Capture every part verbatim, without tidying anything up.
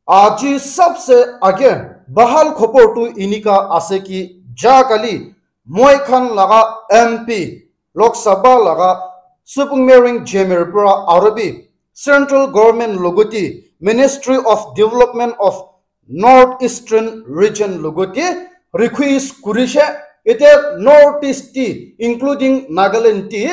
Aji sabse age bahal khobor tu inika ase ki ja kali moi khan laga M P Lok Sabha laga Supung Mering Jemir pura arobi Central Government logoti Ministry of Development of North Eastern Region logoti request kurishe. Ite North East ti including Nagaland ti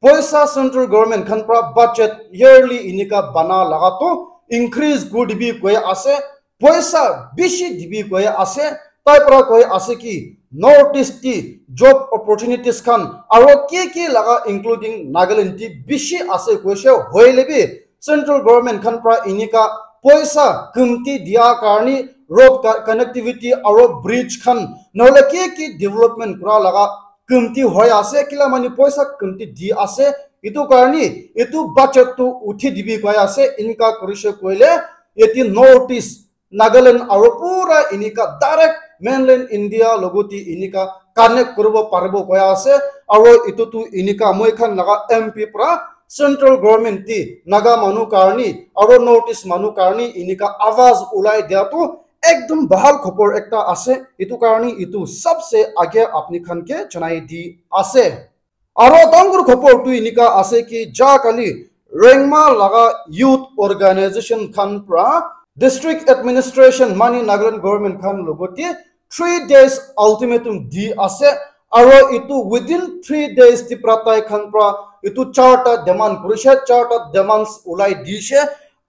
poisa Central Government khan pra budget yearly inika bana laga to increase kuri dibi koi ase, poisa bishi dibi koi ase. Tai pra koi ase ki North East ti job opportunities khan aro ki ki laga including Nagaland ti bishi ase koise, hoile bi Central Government khan pra inika poisa kumti dia karni road connectivity aro bridge khan nohole ki ki development kura laga kumti hoi ase, kila mani poisa kumti di ase. Itu karni itu budget tu uthi dibi koi ase. Inika kurishe koile yeti North East Nagaland aro pura inika direct mainland India logoti inika connect kuribo paribo koi ase. Aro itu tu inika moi khan laga M P pra Central Government ti Naga manu karni aro North East manu karni inika awaz ulai dia tu ekdom bahal khobor ekta ase. Itu karni itu sabse age apni khan ke janai di ase. Aro dangor khobor tu inika ase ki ja kali Rengma laga youth organization khan pra district administration mani Nagaland government khan logoti three days ultimatum di ase. Aro itu within three days ti pra tai khan pra itu charta demand kurishe, charta demands ulai dishe.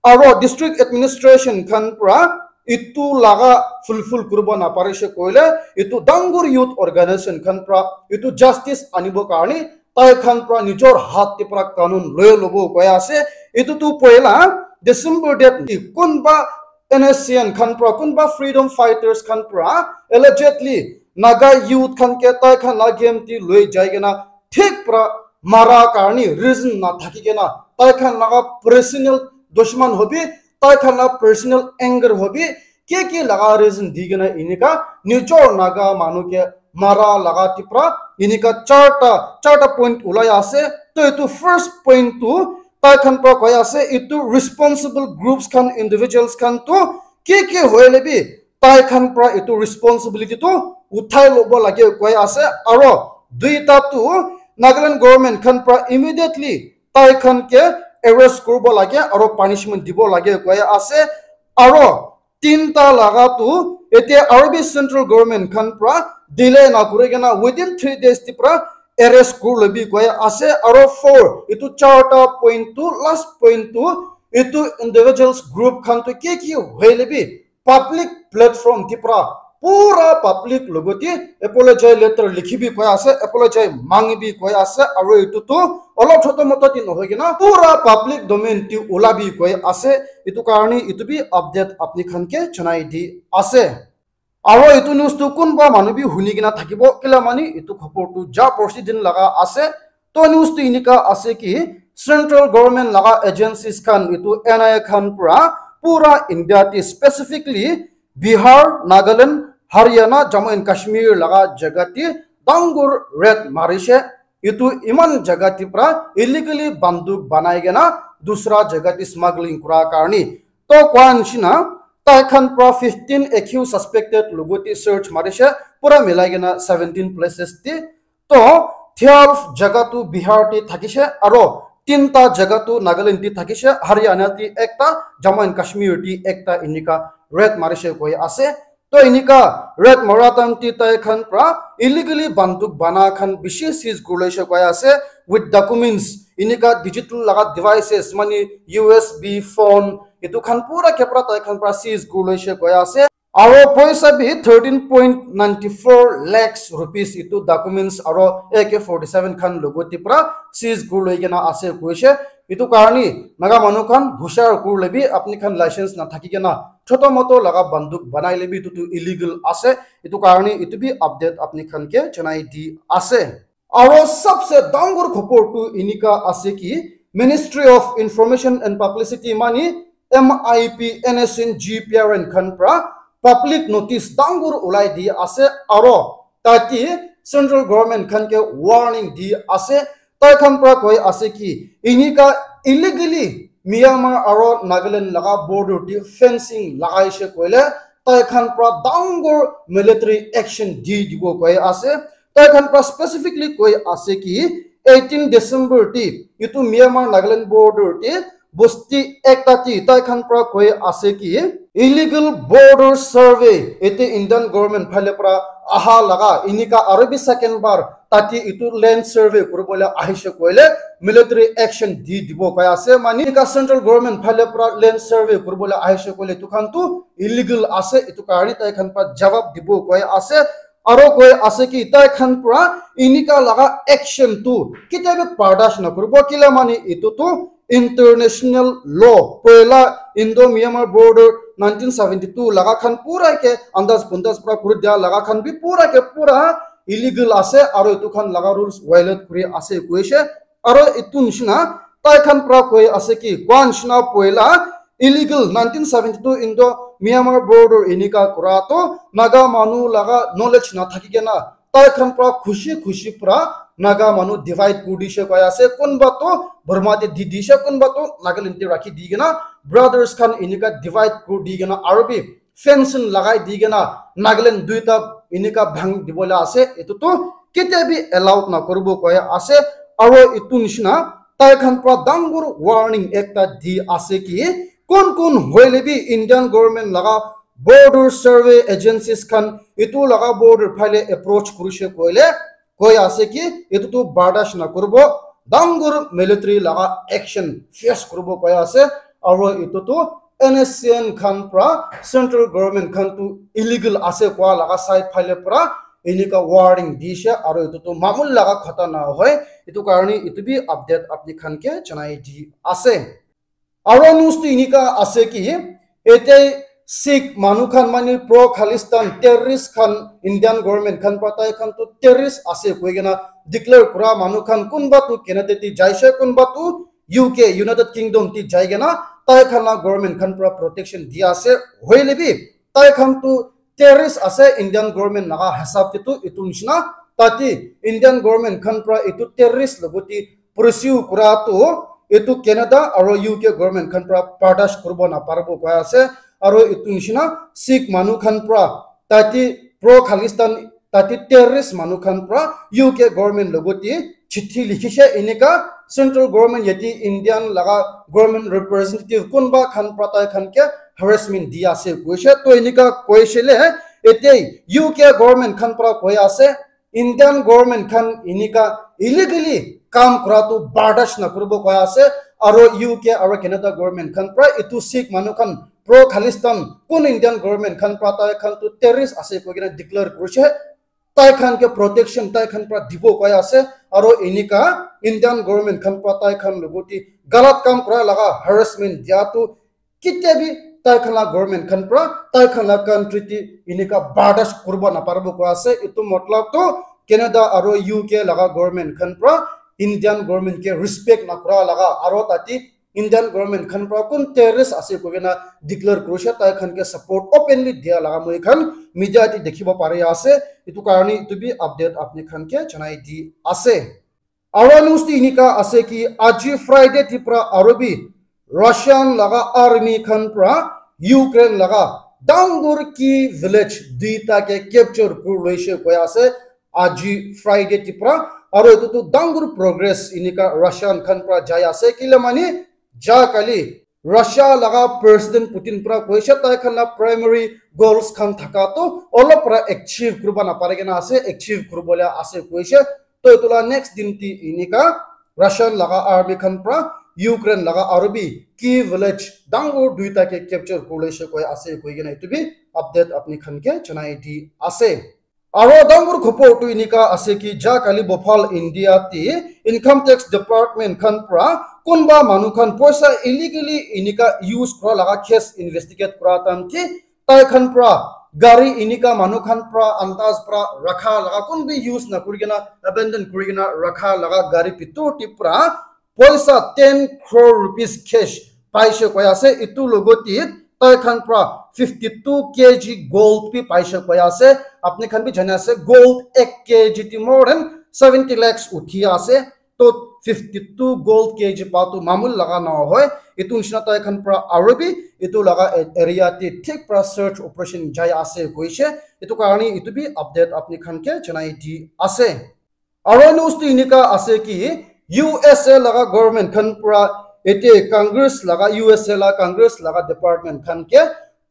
Aro district administration khan pra itu laga fulfill kuribo naparishe koile itu dangor youth organization khan pra itu justice anibo karni tai khan pra nijor hat te pra kanun loi lobo koi ase. Itu tu poila December date ti kunba N S C N khan pra kunba freedom fighters khan pra allegedly Naga youth khan ke tai khan la game ti loi jai kena thik pra mara karni reason na thaki kena tai khan laga personal dushman hobi, tai khan la personal anger hobi, ki ki laga reason di kena inika nijor Naga manu ke mara laga ti pra inika charta charta point ulai ase. To itu first point tu tai khan pra koi ase itu responsible groups khan, individuals khan tu ki ki hoile bi tai khan pra itu responsibility tu uthai lobo lage koi ase. Aro duita tu Nagaland government khan pra immediately tai khan ke arrest kuribo lage aro punishment dibo lage koi ase. Aro tinta laga tu ete aro bi central government khan pra delay na kuri kena within three days ti pra arrest kuri lobi koi ase. Aro four itu charta point tu last point tu itu individuals group khan tu ki ki hoile bi public platform ti pra pura public logoti apology letter likhibi koi ase, apology mangibi koi ase. Aro itu tu olop choto moto ti nohoi kena pura public domain ti ulabi koi ase. Itu karni itu bi update apni khan ke janai di ase. Aro itu news tu kunba manu bi huni kena thakibo, kila mani itu khobor tu ja porsi din laga ase. To news tu inika ase ki central government laga agencies khan itu N I A khan pra pura India ti specifically Bihar, Nagaland, Haryana, Jammu and Kashmir laga jaga ti dangor raid marishe. Itu iman jaga ti pra illegally banduk banai kena dusra jaga ti smuggling kura karni. To koa nishina tai khan pra fifteen accused suspected logoti search marishe, pura milai kena seventeen places ti. To twelve jaga tu Bihar ti thakishe, aro tinta jaga tu Nagaland ti thakishe, Haryana ti ekta, Jammu and Kashmir ti ekta inika raid marishe koi ase. To inika raid mara time ti tai khan pra illegally banduk bana khan bishi seize kuriloishe koi ase with documents, inika digital laga devices mane U S B phone itu khan pura kepra tai khan pra seize kuriloishe koi ase. Aro poisa bi thirteen point ninety four lakhs rupees itu documents aro A K forty seven khan logoti pra seize kuriloi kena ase koishe. Itu karni Naga manu khan hushar kurile bi apni khan license na thaki kena choto moto laga banduk banai le bi itu tu illegal ase. Itu karni itu bi update apni khan ke janai di ase. Aro sabse dangor khobor tu inika ase ki Ministry of Information and Publicity mane M I P, N S N, G P R N khan pra public notice dangor ulai di ase. Aro tate central government khan ke warning di ase. Tai khan pra koi ase ki inika illegally Myanmar aro Nagaland laga border te fencing lagaishe koile, tai khan pra dangor military action di dibo koi ase. Tai khan pra specifically koi ase ki eighteen December te itu Myanmar Nagaland border te bosti ekta te tai khan pra koi ase ki illegal border survey ete Indian government phale pra aha laga inika aro bi second bar tate itu land survey kuribole ahishe koile military action di dibo koi ase. Mani inika central government phale pra land survey kuribole ahishe koile itu khan tu illegal ase, itu karne tai khan pra jawab dibo koi ase. Aro koi ase ki tai khan pra inika laga action tu ketiabi bardash nakuribo, kila mani itu tu international law, poila Indo Myanmar border nineteen seventy-two laga khan pura ke andas bundas pra kuri dia laga khan bi pura ke pura illegal ase, aro itu khan laga rules violate kuri ase koishe. Aro itu nishina tai khan pra koi ase ki kwa nishina poila illegal nineteen seventy-two Indo Myanmar border inika kura to Naga manu laga knowledge na thaki kena tai khan pra khushi khushi pra Naga manu divide kuri dishe koi ase, kunba to Burma te di dishe, kunba to Nagaland te rakhi di kena brothers khan inika divide kuri di kena aro bi fencing lagai di kena Nagaland duita inika bhang dibole ase, itu tu ketiabi allowed nakuribo koi ase. Aro itu nishina tai khan pra dangor warning ekta di ase ki kun kun hoile bi Indian government laga border survey agencies khan itu laga border phale approach kurishe koile koi ase ki itu tu bardash nakuribo, dangor military laga action face kuribo koi ase. Aro itu tu N S C N khan pra central government khan tu illegal ase koa laga side phale pra inika warning dishe, aro itu tu mamul laga khota na hoi, itu karne itu bi update apni khan ke janai di ase. Aro news tu inika ase ki ete Sikh manu khan mani pro Khalistan terrorist khan Indian government khan pra tai khan tu terrorist ase koi kena declare kura manu khan kunba tu Canada te jaishe, kunba tu U K, United Kingdom te jai kena tai khan la government khan pra protection di ase. Hoile bi tai khan tu terrorist ase Indian government laga hisab te tu itu nishina, tate Indian government khan pra itu terrorist logote pursue kura tu itu Canada aro U K government khan pra bardash kuribo naparibo koi ase. Aro itu nishina Sikh manu khan pra tate pro Khalistan tate terrorist manu khan pra U K government logote chithi likhishe, inika central government yate Indian laga government representative kunba khan pra tai khan ke harassment di ase koishe. To inika koishe le ete U K government khan pra koi ase Indian government khan inika illegally kam kura tu bardash nakuribo koi ase, aro U K aro Canada government khan pra itu Sikh manu khan pro Khalistan kun Indian government khan pra tai khan tu terrorist ase koi kena declare kurishe, tai khan ke protection tai khan pra dibo koi ase, aro inika Indian government khan pra tai khan logote galat kam kura laga harassment dia tu ketiabi tai khan la government khan pra tai khan la country te inika bardash kuribo naparibo koi ase. Itu matlab tu Canada aro U K laga government khan pra Indian government ke respect nakura laga aro tate Indian government khan pra kun terrorist ase koi kena declare kurishe, tai khan ke support openly dia laga moi khan media te dikhibo pari ase. Itu karne itu bi update apni khan ke janai di ase. Aro news tu inika ase ki aji Friday te pra aro bi Russian laga army khan pra Ukraine laga dangor ki village duita ke capture kuri loishe koi ase aji Friday te pra. Aro itu tu dangor progress inika Russian khan pra jai ase, kile mani ja kali Russia laga President Putin pra koishe tai khan la primary goals khan thaka tu olop pra achieve kuribo napari kena ase, achieve kuribole ase koishe. To itu la next din te inika Russian laga army khan pra Ukraine laga aro bi key village dangor duita ke capture kuri loishe koi ase koi kena itu bi update apni khan ke janai di ase. Aro dangor khopor tu inika ase ki ja kali Bhopal India te income tax department khan pra kunba manu khan poisa illegally inika use kura laga case investigate kura time te tai khan pra gari inika manu khan pra andaz pra rakha laga kun bi use na kuri kena abandon kuri kena rakha laga gari bitor te pra poisa ten crore rupees cash paishe koi ase. Itu logote tai khan pra fifty two K G gold bi paishe koi ase. Apni khan bi jani ase gold ek K G te more than seventy lakhs uthi ase. To fifty two gold K G pa tu mamul laga na hoi. Etu nishina tai khan pra aro bi etu laga area te thik pra search operation jai ase koishe. Etu karni etu bi update apni khan ke janai di ase. Aro news tu enika ase ki U S A laga government khan pra ete Congress laga U S A la Congress laga department khan ke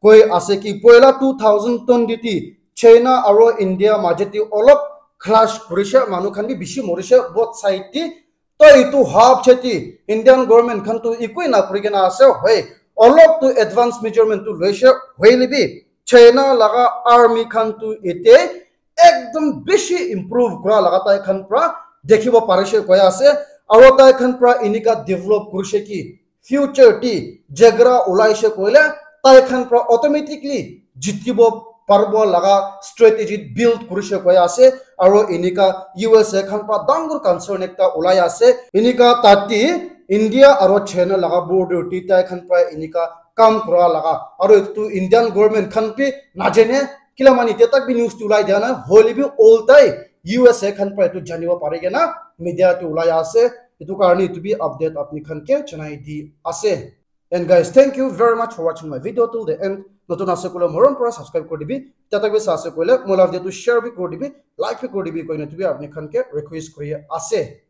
koi ase ki poila two thousand twenty te China aro India maje te olop clash kurishe, manu khan bi bishi morishe both side te. To etu hap cheti Indian government khan tu ekoi na kuri kena ase hoi, olop tu advance measurement tu loishe hoile bi China laga army khan tu ete ekdom bishi improve kura laga tai khan pra dekhibo parishe koi ase. Aro tai khan pra enika develop kurishe ki future te jagra ulaishe koile tai khan pra automatically jitibo parbo laga strategy build kurishe koi ase. Aro enika U S A khan pra dangor concern ekta ulai ase. Enika tate India aro China laga border te tai khan pra enika kam kura laga. Aro etu Indian government khan bi najane kila mani te tak bi news tu ulai dia na hoile bi all tai U S A khan pra etu janibo pari kena media tu ulai ase. Etu karni etu bi update apni khan ke janai di ase. And guys, thank you very much for watching my video till the end. Notun ase koile morom pura subscribe kuri dibi. Tata bi sa ase koile moi la video tu share bi kuri dibi, like bi kuri dibi koina tu bi apni khan ke request kuri ase.